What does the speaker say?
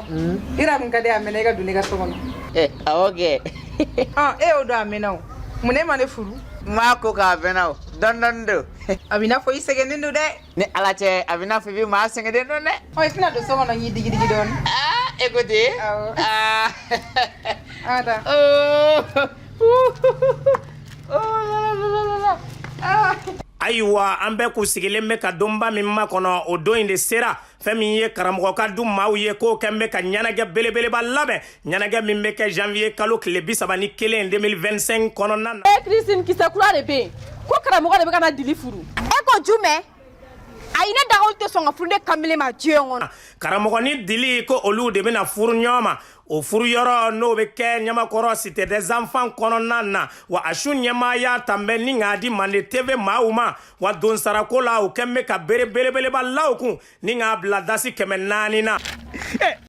Karamɔgɔ, i kun ka di a mɛnna i ka don ne ka so kɔnɔ. Eh, awɔ kɛ. Ɔ, e y'o dɔn a mɛnna o. Mun ne ma ne furu? N m'a ko k'a bɛnna o, dɔɔni dɔɔni don. A b'i n'a fɔ i sɛgɛnnen don dɛ. Ni Ala cɛ, a b'i n'a fɔ i bɛ maa sɛgɛnnen don dɛ. Ɔ, i tɛna don so kɔnɔ n y'i digi digi dɔɔni? Ah, e ko ten? Awɔ. Ah. An ka taa. Oh. Oh là là là là là. Ah. Ayiwa, an bɛɛ k'u sigilen bɛ ka donba min makɔnɔ, o don in de sera. Fɛn min ye karamɔgɔ ka du maaw ye, k'o kɛn bɛ ka ɲɛnajɛ belebeleba labɛn, ɲɛnajɛ min bɛ kɛ janvier kalo tile 31 2025 kɔnɔna na. E Christine, kisɛ kura de bɛ yen ko karamɔgɔ de bɛ ka na Dili furu. E ko jumɛn? Ayi, ne dagaw tɛ sɔn ka furu ne kamalen ma diɲɛ kɔnɔ. Karamɔgɔ ni Dili, ko olu de bɛna furu ɲɔgɔn ma. O furu yɔrɔ n'o bɛ kɛ Ɲamakɔrɔ, Cité des Enfants kɔnɔna na. Wa a su ɲɛmaaya tan bɛ ni k'a di Mande TV maaw ma. Wa donsarako la, o kɛn bɛ ka bere belebeleba la o kun ni k'a bila dasi 400 na.